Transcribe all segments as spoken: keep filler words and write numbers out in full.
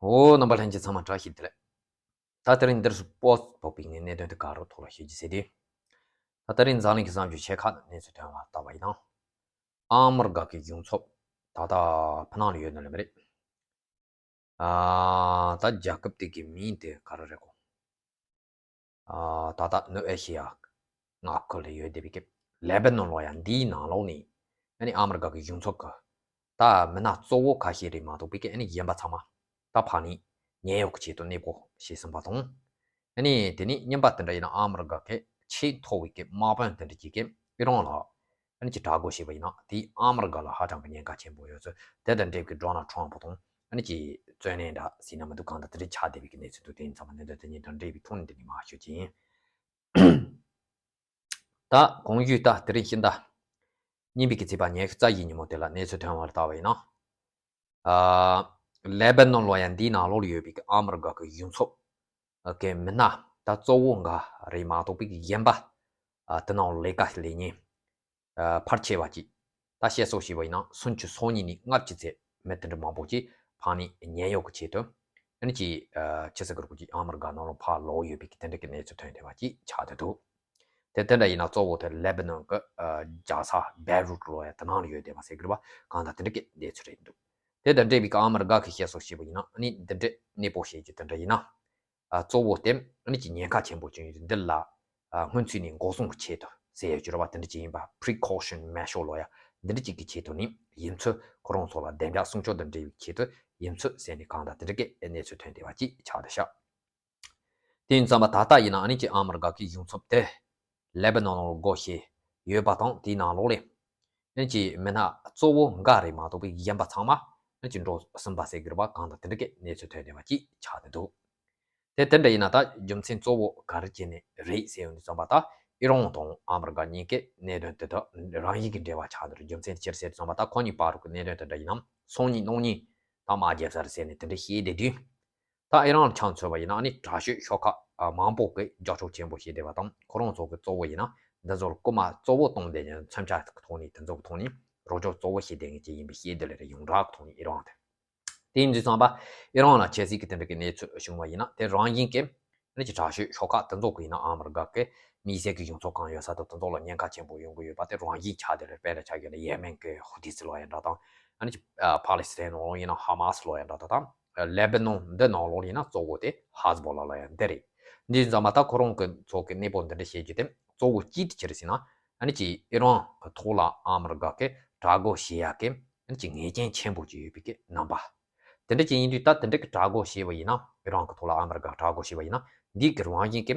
འོ། རྣམ་པ་ལྷན་རྒྱས་ཚང་མ་བཀྲ་ཤིས་བདེ་ལེགས། ད་དེ་རིང་འདིར་སུ་པོ་སི་ཕོག་པའི་ངའི་གནད་དོན་དེ་ག་རུ་ཐོག་ལ་ཤོད་ཀྱི་ཟེར་དུས། ད་དེ་རིང་འཛམ་གླིང་གི་གསར་འགྱུར་ཆེ་ཁག་ནང་གནས་ཚུལ་ཐོན་པ་ལྟ་བ་ཡིན་ན། ཨ་མི་རི་ཀ་གི་གཞུང་ཚབ་ད་ལྟ་ཕ་ནང་ལ་ཡོད་ནི་ལ་མི་རེད། ཨ། ད་རྒྱལ་ཁབ་དེ་གི་མིང་དེ་ག་རེ་རེད་གོ། ཨ། ད་ལྟ་ནུབ་ཨེ་ཤི་ཡ་མངའ་ཁུལ་ལ་ཡོད་བསྡད་པའི་གི་ལེ་བྷ་ནོན་ལོ་ཡ་འདིའི་ནང་ལོགས་ནས་ཨ་ནི་ཨ་མི་རི་ཀ་གི་གཞུང་ཚབ་གི་ད་མི་སྣ་གཙོ་བོ་ཁ་ཤས་རེད་མ་གཏོགས་པའི་གི་ཨ་ནི་གཞན་པ་ཚང་མ་ད་ཕར་ནས་ཉེན་གཡོལ་གྱི་ཆེད་དུ་གནས་སྤོ་བྱས་ཟིན་པ་དང་། ཨ་ནི་དེ་ནས་རྙིང་པ་དེ་འདྲ་ཡིན་ན་ཨ་མི་རི་ཀ་གི་ཆེས་མཐོ་བའི་གི་དམག་དཔོན་དེ་འདྲ་ཅིག་གིས་ཨི་རན་ལ་ཨ་ནི་ཅིག་དྲག་རྒོལ་བྱས་པ་ཡིན་ན་དེས་ཨ་མི་རི་ཀ་ལ་ཧ་ཅང་གི་ཉེན་ཁ་ཆེན་པོ་ཡོད་ཚུལ། དེ་དང་འབྲེལ་བའི་ཌོ་ནལ་ཊམ་ཕུ་དང་ཨ་ནི་ཅིག་བཙོན་ལེན་འདྲ་ཟེར་ན་མི་འདུག་གང་ལྟར་དེ་འདྲ་ཆགས་བསྡད་པའི་གི་གནས་ཚུལ་འདུག་དེ་ཡིན་ཙང་མ་གནད་དོན་དེ་གཉིས་དང་འབྲེལ་བའི་ཐོག་ནས་འདི་ནས་མར་ཤོད་ཀྱི་ཡིན། ད་གོང་ཞུས་ལྟར་དེ་རིང་ཕྱི་ཟླ་གཉིས་པའི་གི་ཚེས་པ་ཉི་ཤུ་རྩ་བཞི་ཉིན་མོ་དེ་ལ་གནས་ཚུལ་ཐོན་པར་བལྟ་བ་ཡིན་ན། ཨ། ལེ་བྷ་ནོན་ལོ་ཡ་འདིའི་ནང་ལོགས་ལ་ཡོད་པའི་གི་ཨ་མི་རི་ཀ་གི་གཞུང་ཚབ་གི་མི་སྣ་ད་གཙོ་བོ་འགའ་རེ་མ་གཏོགས་པའི་གི་གཞན་པ། ཨ། དེ་ནང་ལས་ཀ་ལས་མཁན། ཨ། ཕལ་ཆེ་བ་ཅིག་ད་བཤད་སྲོལ་བྱས་པ་ཡིན་ན་སུམ་ཅུ་སོ་གཉིས་ནས་ལྔ་བཅུ་ཙམ་མི་དེ་འདྲ་མང་པོ་ཅིག་ཕར་ནས་ཉེན་གཡོལ་གྱི་ཆེད་དུ་ཨ་ནི་ཅིག་ཨ། ཆི་ཟེར་དགོས་རེད་གོ། ཅིག་ཨ་མི་རི་ཀ་ནང་ལ་ཕར་ལོག་ཡོད་པའི་གི་དེ་འདྲ་གི་གནས་ཚུལ་ཐོན་བསྡད་པ་ཅིག་ཆགས་བསྡད་འདུག་དེ་དེ་འདྲ་ཡིན་ན་གཙོ་བོ་དེ་ལེ་བྷ་ནོན་གི་ཨ། རྒྱལ་ས་བེ་རུད་ལོ་ཡ་དེ་ནང་ལ་ཡོད་བསྡད་པ་ཟེར་དགོས་རེད་པ། གང་ལྟར་དེ་འདྲ་གི་གནས་ཚུལ་རེད་འདུག་དེ་དང་འབྲེལ་བའི་གི་ཨ་མི་རི་ཀ་གི་བཤད་སྲོལ་བྱས་པ་ཡིན་ན་ཨ་ནི་འདི་འདྲ་གནས་སྤོ་བྱེད་རྒྱུ་དེ་འདྲ་ཡིན་ན། ཨ། གཙོ་བོ་དེ་ཨ་ནི་ཅིག་ཉེན་ཁ་ཆེན་པོ་བྱུང་ཡོད་འདི་ལ། ཨ། སྔོན་ཚུད་ནས་འགོག་སྲུང་གི་ཆེད་དུ་ཟེར་ཡོད་རྒྱུ་རེད་པ། དེ་འདྲ་ཅིག་ཡིན་པ། Precaution Measure ལོ་ཡ་འདི་འདྲ་ཅིག་གི་ཆེད་དུ་ནི་ཡིན་ཚུལ། ཁོ་རང་ཚོ་ལ་བདེ་འཇགས་སྲུང་སྐྱོབ་དང་འབྲེལ་བའི་ཆེད་དུ་ཡིན་ཚུལ་ཟེར་ནས་གང་ལྟར་དེ་འདྲ་གི་གནས་ཚུལ་ཐོན་བསྡད་པ་ཅིག་ཆགས་བསྡད་ཤག་དེ་ཡིན་ཙང་མ་ད་ལྟ་ཡིན་ན་ཨ་ནི་ཅིག་ཨ་མི་རི་ཀ་གི་གཞུང་ཚབ་དེ་ལེ་བྷ་ནོན་ལ་སྒོ་ཕྱེ་ཡོད་པ་དང་དེའི་ནང་ལོགས་ལས། ཨ་ནི་ཅིག་མི་སྣ་གཙོ་བོ་འགའ་རེ་མ་གཏོགས་པའི་གཞན་པ་ཚང་མ་ཨ་ནི་ཅིག་འགྲོ་ཟིན་པ་ཟེར་དགོས་རེད་པ། གང་ལྟར་དེ་འདྲ་གི་གནས་ཚུལ་ཐོན་བསྡད་པ་ཅིག་ཆགས་བསྡད་འདུག་དེ་དེ་འདྲ་ཡིན་ན་ད་རྒྱུ་མཚན་གཙོ་བོ་ག་རེ་བྱས་ནས་རེད་ཟེར་ཡོང་དུས་ཙམ་པ། ད་ཨི་རན་དང་ཨ་མི་རི་ཀ་གཉིས་ཀའི་གནད་དོན་དེ་དག་རང་བཞིན་གྱི་འབྲེལ་བ་ཆགས་འདུག་རྒྱུ་མཚན་དེ་ཅི་རེད་ཟེར་དུས་ཙམ་པ། ད་ཁོ་གཉིས་བར་དུ་གི་གནད་དོན་དེ་འདྲ་ཡིན་ན་སང་ཉིན་གནངས་ཉིན་ད་དམག་རྒྱབ་ས་རེད་ཟེར་ནས་དེ་འདྲ་བཤད་བསྡད་དུས། ད་ཨི་རན་ལ་ཆ་མཚོན་པ་ཡིན་ན་ཨ་ནི་དྲག་ཤོས་ཤོག་ཁག་མང་པོ་གིས་རྒྱབ་སྐྱོར་ཆེན་པོ་བྱས་བསྡད་པ་དང་། ཁོ་རང་ཚོ་གི་གཙོ་བོ་ཡིན་ན་འདི་ཚོ་ལ་རྐུ་མ་གཙོ་བོ་གཏོང་བསྡད་མཁན་མཚོན་ཆ་གི་ཐོག་ནས་དེ་ཚོ་གི་ཐོག་ནས་རོགས་སྐྱོར་གཙོ་བོ་བྱེད་བསྡད་མཁན་ཅིག་ཡིན་པའི་བཤད་བསྡད་ལེ་རེད། ཡོངས་གྲགས་ཀྱི་ཐོག་ནས་ཨི་རན་དེ། དེ་ཡིན་དུས་ཙམ་པ་ཨི་རན་ལ་ཁྱད་གསོད་ཀྱི་དེ་འདྲ་གི་གནས་ཚུལ་བྱུང་བ་ཡིན་ན་དེ་རང་བཞིན་གྱི་ཨ་ནི་ཅིག་དྲག་ཤོས་ཤོག་ཁག་དེ་ཚོ་གི་ཡིན་ན་ཨ་མི་རི་ཀ་གི་དམིགས་བསལ་གྱི་གཞུང་ཚབ་གང་ཡོད་ས་དང་དེ་ཚོ་ལ་ཉེན་ཁ་ཆེན་པོ་ཡོང་གི་ཡོད་པ་དེ་རང་བཞིན་ཆགས་བསྡད་ལེ། དཔེར་ན་ཆ་བཞག་ན་ཡེ་མེན་གྱི་ཧུ་ཐི་སི་ལོ་ཡ་འདྲ་དང་། ཨ་ནི་ཅིག་ཨ། ཕ་ལེ་སི་ཐན་ནང་ཡིན་ན་ཧ་མ་སི་ལོ་ཡ་འདྲ་དང་། ལེ་བྷ་ནོན་འདི་ནང་ལོགས་ཡིན་ན་གཙོ་བོ་དེ་ཧ་ཛི་བོ་ལ་ལ་ཡ་འདི་རེད། འདི་ཙམ་པ་ད་ཁོ་རང་གི་ཚོ་གི་གནས་སྤོ་འདི་འདྲ་བྱེད་རྒྱུ་དེ་གཙོ་བོ་གཅིག་དེ་ཅི་རེད་ཟེར་ན། ཨ་ནི་ཅིག་ཨི་རན་གི་ཐོག་ལ་ཨ་མི་རི་ཀ་གི་དྲག་རྒོལ་བྱེད་ཡ་གི་ཨ་ནི་ཅིག་ངེས་ཅན་ཆེན་པོ་ཅིག་ཡོད་པའི་གི་རྣམ་པ། དེ་འདྲ་ཅིག་ཡིན་དུས་ད་དེ་འདྲ་གི་དྲག་རྒོལ་བྱས་པ་ཡིན་ན། ཨི་རན་གི་ཐོག་ལ་ཨ་མི་རི་ཀ་དྲག་རྒོལ་བྱས་པ་ཡིན་ན་འདི་གི་རང་བཞིན་གྱི་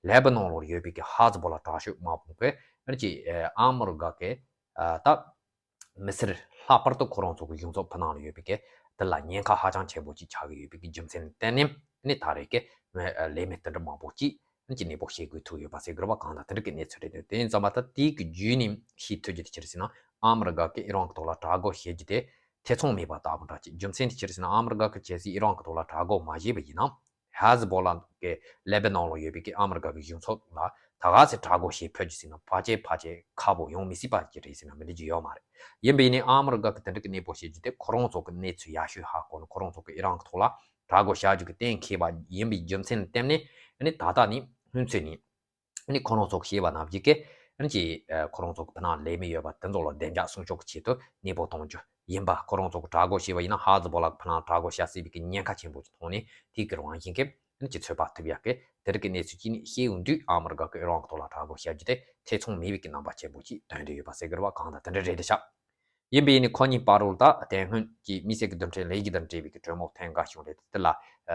ལེ་བྷ་ནོན་ལ་ཡོད་པའི་གི་ཧ་ཛི་བོ་ལ་དྲག་ཤོས་དམག་དཔུང་གི་ཨ་ནི་ཅིག་ཨ། ཨ་མི་རི་ཀ་གི་ཨ། ད། མི་སེར་ལྷག་པར་དུ་ཁོ་རང་ཚོ་གི་གཞུང་ཚབ་ཕུ་ནང་ལ་ཡོད་པའི་གི་དེ་ལ་ཉེན་ཁ་ཧ་ཅང་ཆེན་པོ་ཅིག་ཆགས་ཀྱི་ཡོད་པའི་གི་རྒྱུ་མཚན་ལ་བརྟེན་ནས་ནི་ད་རེས་ཀྱི་ལས་མི་དེ་འདྲ་མང་པོ་ཅིག་ནི་ཅིག་གནས་སྤོ་བྱེད་དགོས་ཐུག་ཡོད་པ་ཟེར་དགོས་རེད་པ། གང་ལྟར་དེ་འདྲ་གི་གནས་ཚུལ་རེད་འདུག་དེ་ཡིན་ཙམ་པ་ད་དེའི་གི་བརྒྱུད་ནས་ཤེས་ཐུབ་རྒྱུ་དེ་ཅི་རེད་ཟེར་ན། ཨ་མི་རི་ཀ་གིས་ཨི་རན་གི་ཐོག་ལ་དྲག་རྒོལ་བྱེད་རྒྱུ་དེ་ཐེ་ཚོམ་མེད་པ་ལྟ་བུ་འདྲ་ཅིག་རྒྱུ་མཚན་དེ་ཅི་རེད་ཟེར་ན། ཨ་མི་རི་ཀ་གི་གལ་སྲིད་ཨི་རན་གི་ཐོག་ལ་དྲག་རྒོལ་མ་བྱས་པ་ཡིན་ན། ཧ་ཛི་བོ་ལ་གི་ལེ་བྷ་ནོན་ལ་ཡོད་པའི་གི་ཨ་མི་རི་ཀ་གི་གཞུང་ཚབ་ལ་ད་ག་ཚོད་དྲག་རྒོལ་བྱེད་ཕོད་ཀྱི་ཟེར་ན་ཕལ་ཆེར་ཕལ་ཆེར་ཁག་པོ་ཡོང་མི་སྲིད་པ་ཅིག་རེད་ཟེར་ན་མི་འགྲིག་རྒྱུ་ཡོད་མ་རེད། ཡིན་པ་ཡིན་ནའི་ཨ་མི་རི་ཀ་གི་དེ་འདྲ་གི་གནས་སྤོ་བྱེད་རྒྱུ་དེ་ཁོ་རང་ཚོ་གི་གནས་ཚུལ་ཡག་ཤོས་ཧ་གོ་ནས་ཁོ་རང་ཚོ་གི་ཨི་རན་གི་ཐོག་ལ་དྲག་རྒོལ་བྱ་རྒྱུ་གི་གཏན་འཁེལ་བ་ཡིན་པའི་རྒྱུ་མཚན་ལ་བརྟེན་ནས་ནི་ད་ལྟ་ནི་སྔོན་ཚུད་ནས་ནི་ཁོ་རང་ཚོ་གི་བཤད་པ་ནང་བཞིན་གི་ཨ་ནི་ཅིག་ཨ། ཁོ་རང་ཚོ་གི་ཕུ་ནང་ལས་མི་ཡོད་པ་དེ་ཚོ་ལ་བདེ་འཇགས་སྲུང་སྐྱོབ་ཀྱི་ཆེད་དུ་གནས་སྤོ་གཏོང་རྒྱུ་ཡིན་པ། ཁོ་རང་ཚོ་གི་དྲག་རྒོལ་བྱས་པ་ཡིན་ན་ཧ་ཛི་བོ་ལ་གི་ཕུ་ནང་དྲག་རྒོལ་བྱ་སྲིད་པའི་གི་ཉེན་ཁ་ཆེན་པོ་ཅིག་མཐོང་ནས་དེ་གི་རང་བཞིན་གི་ཨ་ནི་ཅིག་ཚོད་དཔག་ཐུབ་ཡག་གི་དེ་རིགས་ཀྱི་གནས་ཚུལ་ཅིག་ནི་ཤེས་ཡོང་དུས་ཨ་མི་རི་ཀ་གི་ཨི་རན་གི་ཐོག་ལ་དྲག་རྒོལ་བྱ་རྒྱུ་དེ་ཐེ་ཚོམ་མེད་པའི་གི་རྣམ་པ་ཆེན་པོ་ཅིག་སྟོན་བསྡད་ཡོད་པ་ཟེར་དགོས་རེད་པ། གང་ལྟར་དེ་འདྲ་རེད་ཤག་ཡིན་པས་ནི་ཁོ་གཉིས་བར་རུ་ད་དེ་སྔོན་གྱི་དམིགས་བསལ་གྱི་རྡུལ་ཕྲན་ལས་གཞི་དང་འབྲེལ་བའི་གི་གྲོས་མོལ་ཐེངས་འགའ་བྱུང་རེད། དེ་ལ་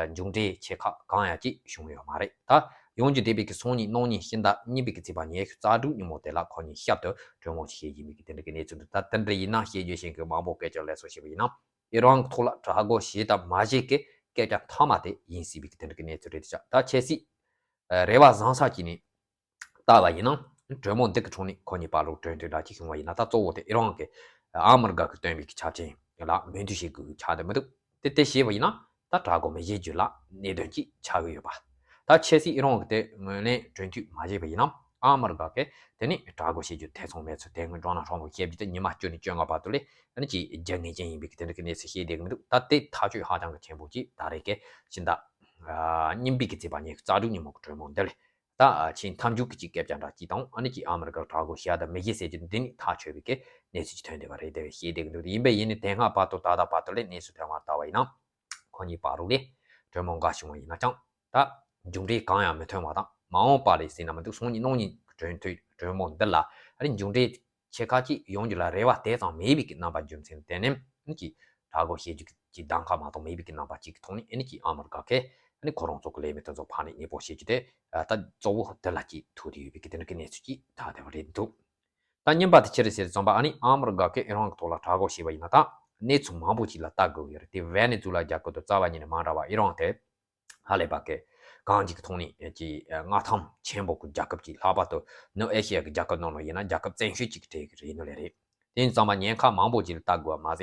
མཇུག་འབྲས་ཆེ་ཁག་གང་ཡང་ཅིག་བྱུང་ཡོད་མ་རེད། ད་ཡོང་རྒྱུ་བསྡད་པའི་གི་སང་ཉིན་གནངས་ཉིན་ཕྱི་ཟླ་གཉིས་པའི་གི་ཚེས་པ་ཉི་ཤུ་རྩ་དྲུག་ཉིན་མོ་དེ་ལ་ཁོ་གཉིས་ཞབས་ཏུ་གྲོས་མོལ་ཅིག་བྱེད་བཞིན་པའི་གི་དེ་འདྲ་གི་གནས་ཚུལ་འདུག་ད་དེ་འདྲ་ཡིན་ན་བཤད་རྒྱུ་ཤེས་མཁན་མང་པོ་སྐད་ཆ་ལབ་སོང་བྱས་པ་ཡིན་ན། ཨི་རན་གྱི་ཐོག་ལ་དྲག་རྒོལ་བྱས་དང་མ་བྱས་ཀྱི་སྐད་ཆ་མཐའ་མ་དེ་ཡིན་སྲིད་པའི་གི་དེ་འདྲ་གི་གནས་ཚུལ་རེད་ཤག་ད་ཁྱེད་ཚོས་རེ་བ་བཟང་ས་ཅིག་ནས་ལྟ་བ་ཡིན་ན། གྲོས་མོལ་འདི་གི་ཁྲོད་ནས་ཁོ་གཉིས་བར་ལ་གྲོས་མཐུན་འདྲ་ཅིག་བྱུང་བ་ཡིན་ན། ད་གཙོ་བོ་དེ་ཨི་རན་གྱིས་ཨ་མི་རི་ཀ་གིས་བཏོན་པའི་གི་ཆ་རྐྱེན་ལ་མོས་མཐུན་བྱེད་དགོས་ཀྱི་ཆགས་བསྡད་མི་འདུག་དེ་དེ་བྱས་པ་ཡིན་ན་ད་དྲག་རྒོལ་མི་བྱེད་རྒྱུ་ལ་གནད་དོན་ཅིག་ཆགས་ཀྱི་ཡོད་པ། ད་ཁྱེད་ཚོས་ཨི་རན་གྱིས་དེ་ངོས་ལེན་གྲོས་མཐུན་མ་བྱས་པ་ཡིན་ན། ཨ་མི་རི་ཀ་གིས་དེ་ནི་དྲག་རྒོལ་བྱེད་རྒྱུ་ཐེ་ཚོམ་མེད་ཚུལ་དེ་སྔོན་ཌོ་ནལ་ཊམ་གྱིས་བཤད་རྒྱུ་དེ་ཉི་མ་བཅུ་ནས་བཅོ་ལྔ་བར་དུ་ལས་ཨ་ནི་ཅིག་རྒྱུ་ངེས་ཅན་ཡིན་པའི་གི་དེ་འདྲ་གི་གནས་ཚུལ་བཤད་བསྡད་གི་མི་འདུག་ད་དེ་ཐག་གཅོད་ཧ་ཅང་གི་ཆེན་པོ་ཅིག་ད་རེས་ཀྱི་ཕྱི་ཟླ་གཉིས་པའི་གི་ཚེས་པ་ཉི་ཤུ་རྩ་དྲུག་ཉིན་མོ་གི་གྲོས་མོལ་འདི་ལས། ད་ཆེས་མཐའ་མཇུག་གི་ཅིག་སྐད་ཆ་འདྲ་ཅིག་དང་ཨ་ནི་ཅིག་ཨ་མི་རི་ཀར་དྲག་རྒོལ་བྱེད་དང་མི་བྱེད་ཟེར་རྒྱུ་འདི་ནི་ཐག་ཆོད་པའི་གི་གནས་ཚུལ་ཅིག་ཐོན་བསྡད་པ་རེད། དེ་བས་བཤད་བསྡད་གི་འདུག་ཡིན་པས་ཡིན་ནི་དེ་སྔ་བར་དུ་ད་ལྟ་བར་དུ་ལས་གནས་ཚུལ་ཐོན་པར་ལྟ་བ་ཡིན་ན། ཁོ་གཉིས་བར་དུ་ལས་གྲོས་མོལ་འགའ་བྱུང་བ་ཡིན་ན་ཀྱང་ད་མཇུག་འབྲས་གང་ཡང་མི་ཐོན་པ་དང་མ་འོངས་པ་ལས་ཟིན་ན་མི་འདུག་སང་ཉིན་གནངས་ཉིན་གི་གྲོས་མཐུན་གྲོས་མོལ་འདི་ལ་ཨ་ནི་མཇུག་འབྲས་ཆེ་ཁག་ཅིག་ཡོང་རྒྱུ་ལ་རེ་བ་དེ་ཙམ་མེད་པའི་གི་རྣམ་པ་རྒྱུ་མཚན་དེ་ནི་ཨ་ནི་ཅིག་དྲག་རྒོལ་བྱེད་རྒྱུ་གི་གདམ་ག་མ་གཏོགས་མེད་པའི་གི་རྣམ་པ་ཅིག་གི་ཐོག་ནས་ཨ་ནི་ཅིག་ཨ་མི་རི་ཀ་གིས་ཨ་ནི་ཁོ་རང་ཚོ་གི་ལས་མི་དེ་ཚོ་ཕར་ནས་གཉེན་པོ་བྱེད་རྒྱུ་དེ་ད་གཙོ་བོ་དེ་ལ་ཅིག་ཐུག་བསྡད་ཡོད་པའི་གི་དེ་འདྲ་གི་གནས་ཚུལ་ཅིག་ཐོན་བསྡད་པ་རེད་འདུག་ད་གཉིས་པ་དེ་ཅི་རེད་ཟེར་ཙམ་པ་ཨ་ནི་ཨ་མི་རི་ཀ་གིས་ཨི་རན་གི་ཐོག་ལ་དྲག་རྒོལ་བྱས་པ་ཡིན་ན་ད་གནས་ཚུལ་མང་པོ་ཅིག་ལ་ལྟ་དགོས་ཡོད་རེད། དེ་ཝེ་ནེ་ཛུ་ལ་རྒྱལ་ཁབ་དང་རྩ་བ་ཉིད་ནས་མ་འདྲ་བ་ཨི་རན་དེ་ཧ་ལས་པ་གི་གང་ཅིག་གི་ཐོག་ནས་ཀྱི་མངའ་ཐང་ཆེན་པོ་གི་རྒྱལ་ཁབ་ཅིག་ལྷག་པར་དུ་ནུབ་ཨེ་ཤི་ཡ་གི་རྒྱལ་ཁབ་ནང་ལ་ཡིན་ན་རྒྱལ་ཁབ་བཙན་ཤོས་ཅིག་གི་གྲས་ཀྱི་རེད་ནོ་ལས་རེད། དེ་ཡིན་ཙང་མ་ཉེན་ཁ་མང་པོ་ཅིག་ལ་ལྟ་དགོས་པ་མ་ཟད་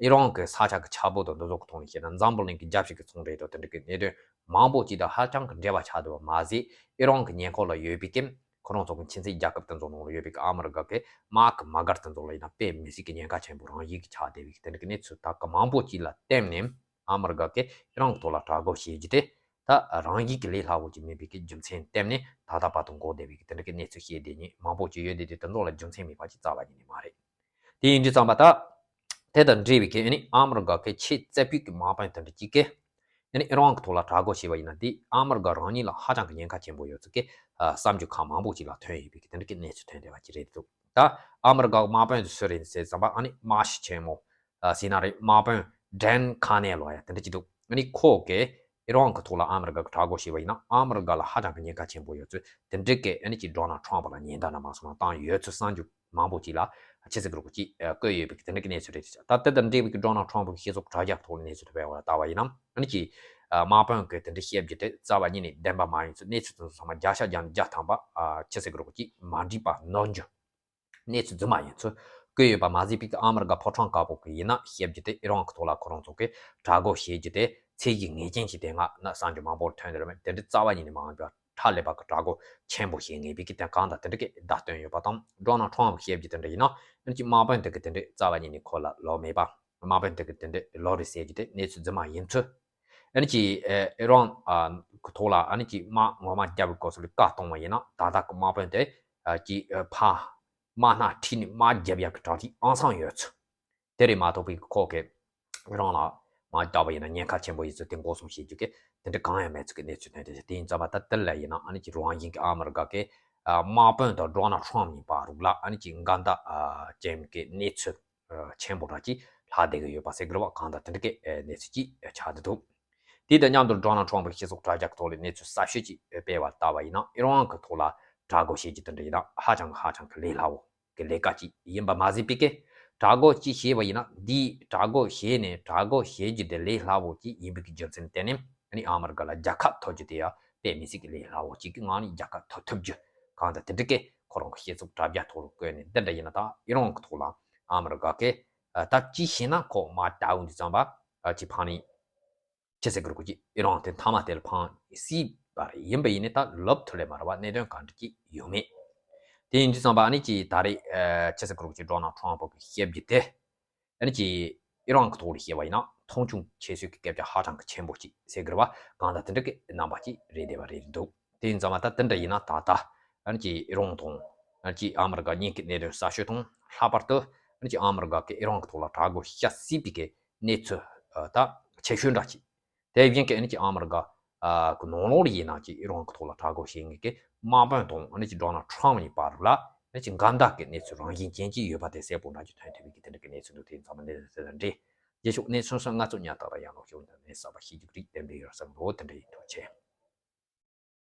ཨི་རན་གི་ས་ཆ་གི་ཆག་སྒོ་དང་འདི་ཚོ་གི་ཐོག་ནས་བཤད་ན་འཛམ་བུ་གླིང་གི་རྒྱལ་སྤྱི་གི་ཚོང་འབྲེལ་དང་དེ་འདྲ་གི་གནད་དོན་མང་པོ་ཅིག་དང་ཧ་ཅང་གི་འབྲེལ་བ་ཆགས་འདུག་པ་མ་ཟད་ཨི་རན་གི་ཉེ་འཁོར་ལ་ཡོད་པའི་གི་ཁོ་རང་ཚོ་གི་ཁྱིམ་མཚེས་རྒྱལ་ཁབ་དེ་ཚོ་ནང་ལ་ཡོད་པའི་གི་ཨ་མི་རི་ཀ་གི་དམག་གི་དམག་སྒར་དེ་ཚོ་ལ་ཡིན་ན་དཔེ་མི་སྲིད་གི་ཉེན་ཁ་ཆེན་པོ་རང་བཞིན་གི་ཆགས་བསྡད་པའི་གི་དེ་འདྲ་གི་གནས་ཚུལ་དག་གི་མང་པོ་ཅིག་ལ་བརྟེན་ནས་ཨ་མི་རི་ཀ་གིས་ཨི་རན་གི་ཐོག་ལ་དྲག་རྒོལ་བྱེད་རྒྱུ་དེ་ད་རང་བཞིན་གི་ལས་སླ་བོ་ཅིག་མིན་པའི་གི་རྒྱུ་མཚན་བརྟེན་ནས་ད་ལྟ་བར་དུ་འགོག་བསྡད་པའི་གི་དེ་འདྲ་གི་གནས་ཚུལ་བཤད་བསྡད་མཁན་མང་པོ་ཅིག་ཡོད་བསྡད་དེ་དེ་ཚོ་ལ་རྒྱུ་མཚན་མེད་པ་ཅིག་རྩ་བ་ཉིད་ནས་མ་རེད། དེ་ཡིན་དུས་ཙམ་པ་ད། དེ་དང་འབྲེལ་བའི་གི་ཨ་ནི་ཨ་མི་རི་ཀ་གི་ཆེས་རྩ་བའི་གི་དམག་དཔོན་དེ་འདྲ་གཅིག་གིས། ཨ་ནི་ཨི་རན་གི་ཐོག་ལ་དྲག་རྒོལ་བྱས་པ་ཡིན་ན་དེ་ཨ་མི་རི་ཀ་རང་ཉིད་ལ་ཧ་ཅང་གི་ཉེན་ཁ་ཆེན་པོ་ཡོད་ཚུལ་གི་བསམ་རྒྱུ་ཁག་མང་པོ་ཅིག་ལ་ཐོན་ཡོད་པའི་གི་དེ་འདྲ་གི་གནས་ཚུལ་ཐོན་བསྡད་པ་ཅིག་རེད་འདུག་ད་ཨ་མི་རི་ཀ་གི་དམག་དཔོན་དེ་སུ་རེད་ཟེར་ཙམ་པ་ཨ་ནི་དམག་སྤྱི་ཆེན་མོ། ཟེར་ན་རེད། དམག་དཔོན་ཌན་ཁ་ནེ་ལོ་ཡ་དེ་འདྲ་ཅིག་འདུག་ཨ་ནི་ཁོ་གིས་ཨི་རན་གི་ཐོག་ལ་ཨ་མི་རི་ཀ་གི་དྲག་རྒོལ་བྱས་པ་ཡིན་ན་ཨ་མི་རི་ཀ་ལ་ཧ་ཅང་གི་ཉེན་ཁ་ཆེན་པོ་ཡོད་ཚུལ་དེ་འདྲ་གི་ཨ་ནི་ཅིག་ཌོ་ནལ་ཊམ་ཕ་ལ་ཉེན་བརྡ་ན་མ་སོང་ན་བཏང་ཡོད་ཚུལ་གསར་འགྱུར་མང་པོ་ཅིག་ལ་ཕྱི་སྲིད་ཀྱི་རོགས་ཀྱིས་བཀོད་ཡོད་པའི་དེ་འདྲ་གི་གནས་ཚུལ་རེད། ད་དེ་དང་འབྲེལ་བའི་ཌོ་ནལ་ཊམ་ཕ་གི་སྤྱི་ཚོགས་དྲ་རྒྱ་ཐོག་ནས་གནས་ཚུལ་ཐོན་པ་ལ་ལྟ་བ་ཡིན་ན་ཨ་ནི་ཅིག་དམག་དཔོན་གྱི་དེ་འདྲ་བཤད་རྒྱུ་དེ་རྩ་བ་ཉིད་ནས་བདེན་པ་མ་ཡིན་ཚུལ། གནས་ཚུལ་དེ་ཚོ་ཚང་མ་བརྒྱ་ཆ་བརྒྱ་ནས་བརྒྱ་ཐམ་པ་ཕྱི་སྲིད་ཀྱི་རོགས་ཀྱིས་མ་འགྲིག་པ་ནོར་འགྱུར། གནས་ཚུལ་རྫུན་མ་ཡིན་ཚུལ་བཀོད་ཡོད་པ་མ་ཟད་པའི་ཨ་མི་རི་ཀ་ཕོ་བྲང་དཀར་པོ་གི་ཡིན་ན་བཤད་རྒྱུ་དེ་ཨི་རན་གྱི་ཐོག་ལ་ཁོ་རང་ཚོ་གིས་དྲག་རྒོལ་བྱེད་རྒྱུ་དེ་ཚད་གཞི་ངེས་ཅན་ཞིག་དེ་སྔ་ན་གསར་འགྱུར་མང་པོར་ཐོན་ཡོད་རེད། དེ་འདྲ་རྩ་བ་ཉིད་ནས་མ་འོངས་པར་ཧ་ལས་པ་གི་དྲག་རྒོལ་ཆེན་པོ་བྱེད་ངེས་པའི་གི་དེ་གང་ལྟར་དེ་འདྲ་གི་བརྡ་སྟོན་ཡོད་པ་དང་ཌོ་ནལ་ཊམ་ཕ་གི་བཤད་རྒྱུ་དེ་འདྲ་ཡིན་ན་ཨ་ནི་ཅིག་དམག་དཔོན་དེ་གི་དེ་འདྲ་རྩ་བ་ཉིད་ནས་ཁོ་ལ་ལོག་མེད་པ། དམག་དཔོན་དེ་གི་དེ་འདྲ་ལོག་རེད་ཟེར་རྒྱུ་དེ་གནས་ཚུལ་རྫུན་མ་ཡིན་ཚུལ། ཨ་ནི་ཅིག་ཨི་རན་གི་ཐོག་ལ་ཨ་ནི་ཅིག་དམག་ངོ་མ་བརྒྱབ་པའི་སྐབས་སུ་ལ་བཀའ་གཏོང་བ་ཡིན་ན་ད་ལྟ་གི་དམག་དཔོན་དེ་ཅིག་ཕ། དམག་སྣ་ཁྲིད་ནས་དམག་རྒྱབ་ཡག་གི་གྲ་སྒྲིག་ཨང་སང་ཡོད་ཚུལ། དེ་རེད་མ་གཏོགས་པའི་ཁོ་གི་རང་ལ་མ་བལྟ་བ་ཡིན་ན་ཉེན་ཁ་ཆེན་པོ་ཡིན་ཚུལ་དེ་འགོག་སྲུང་བྱེད་རྒྱུ་གི་དེ་འདྲ་གང་ཡང་མེད་ཚུལ་གྱི་གནས་ཚུལ་ཐོན་ཏེ། དེ་ཡིན་ཙང་མ་ད་དེ་ལ་ཡིན་ན་ཨ་ནི་ཅིག་རང་བཞིན་གྱི་ཨ་མི་རི་ཀ་གི་དམག་དཔོན་དང་ཌོ་ནལ་ཊམ་ཕ་གཉིས་བར་རུ་ལ་ཨ་ནི་ཅིག་འགལ་ཟླ་ཅན་གྱི་གནས་ཚུལ་ཆེན་པོ་འདྲ་ཅིག་ལྷག་བསྡད་ཀྱི་ཡོད་པ་ཟེར་གི་རེད་བ། གང་ལྟར་དེ་འདྲ་གི་གནས་ཚུལ་ཅིག་ཆགས་བསྡད་འདུག་དེ་དང་མཉམ་དུ་ཌོ་ནལ་ཊམ་ཕ་གི་སྤྱི་ཚོགས་དྲ་རྒྱ་གི་ཐོག་ལ་གནས་ཚུལ་གསར་ཤོས་ཅིག་སྤེལ་བ་ལྟ་བ་ཡིན་ན་ཨི་རན་གི་ཐོག་ལ་དྲག་རྒོལ་བྱེད་རྒྱུ་དེ་འདྲ་ཡིན་ན་ཧ་ཅང་ཧ་ཅང་གི་ལས་སླ་བོ་གི་ལས་ཀ་ཅིག་ཡིན་པ་མ་ཟད་པའི་གི་དྲག་རྒོལ་ཅིག་བྱས་པ་ཡིན་ན་འདིའི་དྲག་རྒོལ་བྱས་ནས་དྲག་རྒོལ་བྱེད་རྒྱུ་དེ་ལས་སླ་བོ་ཅིག་ཡིན་པའི་གི་རྒྱུ་མཚན་དེ་ནི་ཨ་ནི་ཨ་མི་རི་ཀ་ལ་རྒྱལ་ཁ་ཐོབ་རྒྱུ་དེ་ཡང་དཔེ་མི་སྲིད་གི་ལས་སླ་བོ་ཅིག་གི་ངང་ནས་རྒྱལ་ཁ་ཐོབ་ཐུབ་རྒྱུ། གང་ལྟར་དེ་འདྲ་གི་ཁོ་རང་གི་སྤྱི་ཚོགས་དྲ་རྒྱ་ཐོག་ལ་བཀོད་ནས་འདི་འདྲ་ཡིན་ན་ད་ཨི་རན་གི་ཐོག་ལ་ཨ་མི་རི་ཀ་གི་ད་ཅི་བྱས་ན་ཁོ་མ་དྲག་འོང་དུས་ཙམ་པ་ཅི་ཕ་ནི། ཅི་ཟེར་གི་རེད་གོ་ཅི། ཨི་རན་དེ་མཐའ་མ་དེ་ལ་ཕངས་སྲིད་པ་རེད། ཡིན་པ་ཡིན་ནི་ད་ལབ་ཐུབ་ལེ་མ་རེད་བ། གནད་དོན་གང་འདྲ་ཅིག་ཡོད་མེད། དེ་ཡིན་དུས་ཙམ་པ་ཨ་ནི་ཅི་ད་རེས་ཅི་ཟེར་གི་རེད་གོ་ཅི། ཌོ་ནལ་ཊམ་ཕ་གི་བཤད་རྒྱུ་དེ་ཨ་ནི་ཅི་ཨི་རན་གི་ཐོག་ལ་བཤད་པ་ཡིན་ན་མཐོང་ཆུང་བྱེད་སྲོལ་གི་སྐད་ཆ་ཧ་ཅང་གི་ཆེན་པོ་ཅིག་ཟེར་གི་རེད་བ། གང་ལྟར་དེ་འདྲ་གི་རྣམ་པ་ཅིག་རེད་བསྡད་པ་རེད་འདུག་དེ་ཡིན་ཙམ་པ་ད་དེ་འདྲ་ཡིན་ན་ད་ལྟ་ཨ་ནི་ཅི་ཨི་རན་དང་ཨ་ནི་ཅི་ཨ་མི་རི་ཀ་གཉིས་ཀྱི་གནད་དོན་གསར་ཤོས་དང་ལྷག་པར་དུ་ཨ་ནི་ཅི་ཨ་མི་རི་ཀ་གི་ཨི་རན་གི་ཐོག་ལ་དྲག་རྒོལ་བྱ་སྲིད་པའི་གི་གནས་ཚུལ་ད་ཆེ་ཤོས་འདྲ་ཅིག་དེ་བཞིན་གྱི་ཨ་ནི་ཅིག་ཨ་མི་རི་ཀ་གི་ནང་ལོགས་ལ་ཡིན་ན་ཅིག་ཨི་རན་གྱི་ཐོག་ལ་དྲག་རྒོལ་བྱེད་མཁན་གྱི་དམག་དཔོན་དང་ཨ་ནི་ཅིག་ཌོ་ནལ་ཊམ་ཕ་གཉིས་བར་ལ་ཨ་ནི་ཅིག་འགལ་ཟླ་གི་གནས་ཚུལ་རང་བཞིན་ཅན་ཅིག་ཡོད་པ་དེ་གསལ་པོ་འདྲ་ཅིག་ཐོན་ཐུབ་པའི་གི་དེ་འདྲ་གི་གནས་ཚུལ་འདུག་དེ་ཡིན་ཙང་མ་གནས་ཚུལ་དང་འབྲེལ་རྗེས་ཕྱོགས་གནས་ཚུལ་སོགས་ང་ཚོ་ཉར་ཐག་དང་ཡང་ལོག་ཤོག་འདི་ནས་གསར་པ་ཤེས་རྒྱུ་རིགས་གཏན་འབེབས་ཡོད་བསམ་འདུག་དེ་འདྲ་ཡིན། ཐུགས་རྗེ་ཆེ།